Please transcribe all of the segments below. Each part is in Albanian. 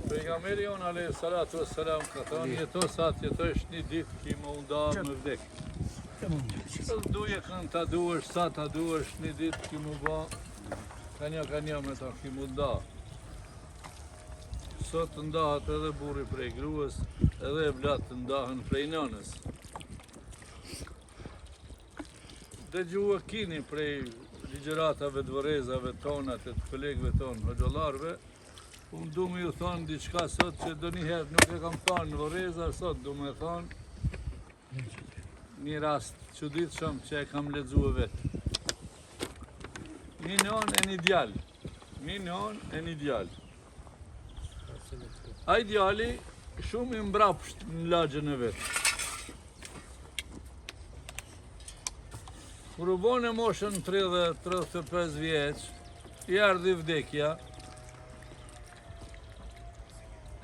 Pejgamberi jonë alejhi salatu ve selam ka thonë jeto sa të jetojsh një ditë ki me u nda me vdek. Duje kënd ta duesh sa ta duesh një ditë ki me u ba ka një ka një me ta ki me u nda. Sot ndahet edhe burri prej grues, edhe evlatët ndahen prej nënës. Dëgjua kini prej ligjëratave të vorrezave tona të të kolegëve tonë, hoxhallarëve, unë du me ju thonë diçka sot që ndonjëherë nuk e kam thonë në vorreza, sot du me thonë një rast çuditshëm që e kam lexue vetë. Një nonë e një djalë, një nonë e një djalë. Ai djali shumë i mbrapsht në lagjen e vet. Kur u bo në moshën 30-35 vjeç, i ardhi vdekja,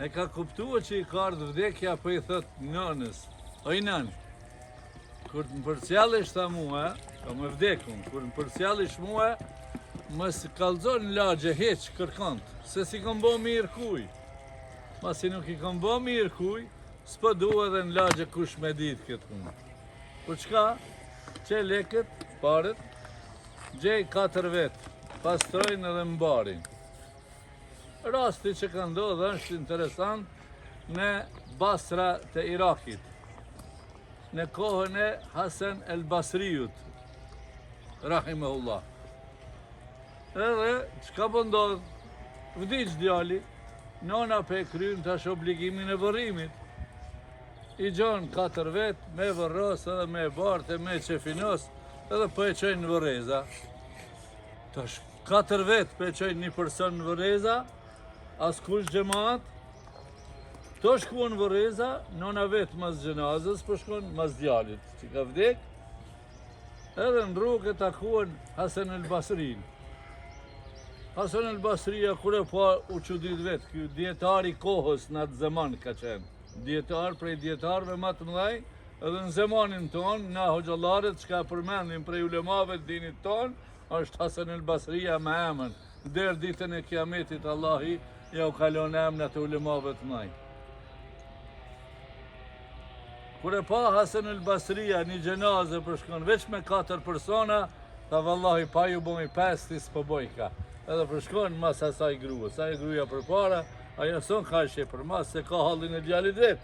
e ka kuptua që i ka ardhë vdekja, po i thot nënës, oj nënë, kur të më përcjellish tha mua, ka me vdek unë, kur të më përcjellish mua, mos kallxo në lagje hiç kërkënd, se s'i kam bo mirë kuj. Masi nuk i kam bo mirë kuj, s'po du edhe në lagje kush me ditë këtë punë. Po çka, qe lekët, paret, gjej katër vetë, pastrojnë edhe m'barin. Rasti që ka ndodhë është interesant në Basra të Irakit, në kohën e Hasan el Basriut, rahimehullah. Edhe, çka po ndodh, vdiq djali, nona pe kryn tash obligimin e vorrimit. I gjon katër vetë, me vorros edhe me bartë, me qefinos, edhe po e çojnë në vorreza. Tash katër vetë po e çojnë një person në vorreza, askush xhemat, tu shku në vorreza, nona vetë mas xhenazës, po shkon mas djalit, që ka vdek, edhe në rrugë e takuan Hasan el Basrin. Hasan el Basria, kur e pa u çudit vetë, ky dijetar i kohës në atë zeman ka qenë, dijetar prej dijetarëve ma të mëdhaj, edhe në zemanin tonë, na hoxhallarët çka përmendim prej ulemave të dinit tonë, është Hasan el Basria me emën, der ditën e kiametit Allahi jau ka lon emnat e ulemave të mëdhaj. Kur e pa Hasan el Basria një xhenaze po shkon veç me katër persona, tha vallahi pa ju bo i pesti s'po bojka. Edhe po shkon mas asaj gruës, ajo gruja përpara, ajo s'on ka shë përmas, se ka hallin e djalit vet.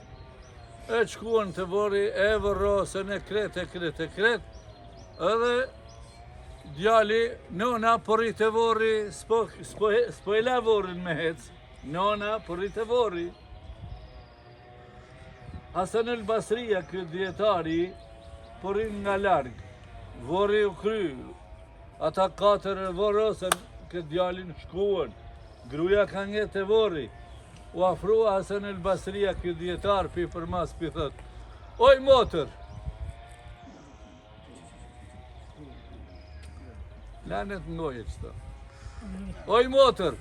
E shkuan te vorri, e vorrosën e kret, e kret, e kret, edhe djali, nona po rri te vorri, s'po, s'po, s'po e la vorrin me hec, nona po rri te vorri. Hasan el Basria, ky dijetari, po rrin nga larg, vorri u kry, ata katër e vorrosën këtë djalin shkuan, gruja ka nget te vorri, U afrua Hasan el Basria ky dijetar pi përmas pi thot Oj motër Lanet në goje qëto Oj motër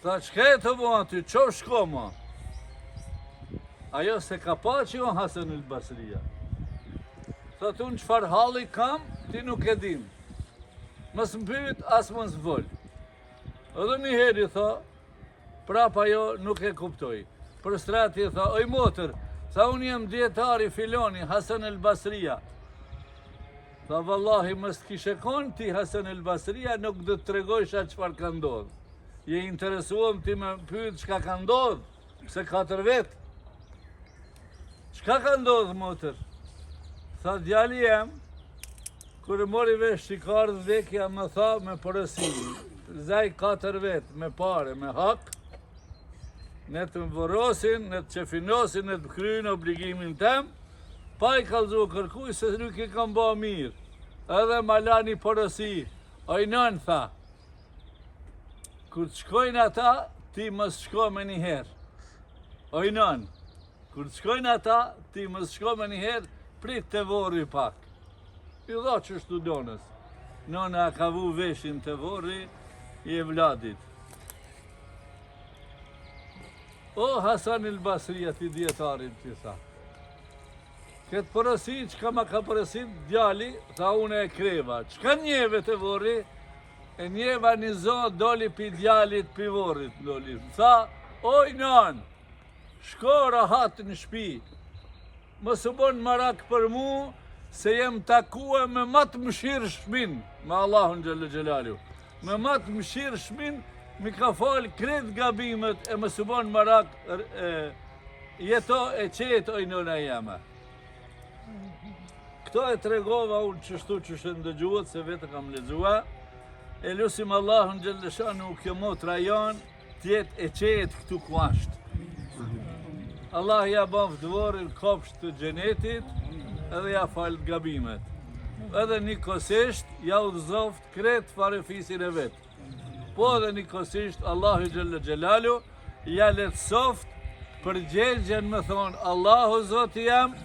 Tha çka je tu bo aty, ço shko ma Ajo s'e ka pa që o Hasan el Basria Thot unë çfarë halli kam, ti nuk e din Mos më pyet, as mos më fol Edhe një herë i tha, prap ajo nuk e kuptoi. Për s'treti i tha, oj motër, tha unë jam dijetari filoni, Hasan el Basria. Tha vallahi mos të kishe konë ti Hasan el Basria, nuk do të tregojsha çfarë ka ndodhë. Je interesuam ti me pyet çka ka ndodhë, pse katër vetë. Çka ka ndodhë motër? Tha djali jem, Kur e mori vesh që ka ardhë vdekja, më tha me porosi, zej katër vetë, me pare, me hak, ne të më vorrosin, ne të qefinosin, ne të kryjnë obligimin tem, pa i kallzu kërkuj se nuk i kam ba mirë. Edhe ma la një porosi, oj nënë, tha, kur të shkojnë ata, ti mos shko menjëherë. Oj nënë, Kur të shkojnë ata, ti mos shko menjëherë, prit te vorri pak. I dha qështu nonës. Nona ka vu veshin te vorri i evladit. O Hasan el Basri atij dijetarit ti tha. Këtë porosi çka ma ka porosit djali, tha unë e kreva. Çka njeve te vorri? E njeva një zo doli pi djalit pi vorrit doli. Tha, oj nanë, shko rahat në shpi, Mos u bon marak për mu, se jem takue me ma të mëshirshmin, me Allahun xhelle xhelaluhu. Me ma të mëshirshmin, m'i ka falë krejt gabimet e mos u bon marak e, jeto e qetë oj nëna jeme. Këto e tregova unë qështu qysh e ndëgjuat se vetë kam lexua. E lusim Allahun xhelle shanuhu kjo motra jonë T'jetë e qetë këtu ku ashtë. Allah ja bëftë vorrin kopsht të xhenetit edhe ja faltë gabimet. Edhe njëkohësisht ja udhëzoftë krejt farefisin e vet. Po edhe njëkohësisht Allahu xhelle xhelaluhu ja lehtësoftë përgjegjen me thonë Allahu Zoti jem,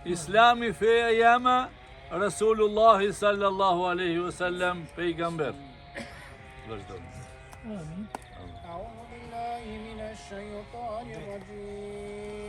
Islami feja jeme, Resulullahi sallallahu aleyhi ve sellem pejgamber. Vazhdojmë. Amin. أعوذ بالله من الشيطان الرجيم.